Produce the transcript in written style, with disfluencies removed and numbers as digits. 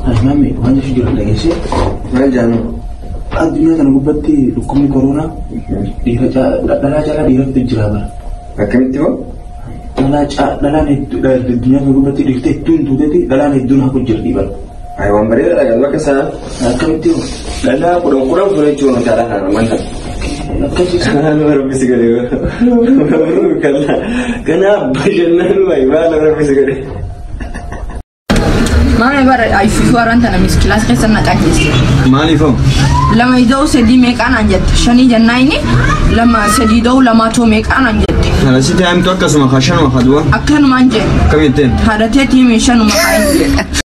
Mami, waan jechuun jiru dhageessee. Maal jaanuu? Addunyaa kana gubbatti dhukkubni koronaa dhiira dhalaa caalaa dhiiratu jira bara. Akkamitti hoo? Dhalaan hedduu addunyaa kana gubbatti dhiirti hedduun tuuteeti dhalaan hedduun hafu jirti bara. Ay, waan bareedaadha galma akka isaa. Akkamitti hoo? Dhalaa 10 10 fuula jechuun caalaa kana manta. Akkasii. Nama rabbi si godhe. Kanaaf bashannanuu maal rabbi si godhe. Mame bara ayifuu waraan tana miskilaas keessa naqaa keessa. Maaliif hoo? 2 ida'uu 3 meeqaan jette? 5 jennaa inni 2 3 ida'uu 2 too meeqaan jette? Kana sitti haamtu akkasuma 5 kadu'a. Akkanumaan jee. Akkamittiin? Haadha teetii 5 kaa inni jedhe.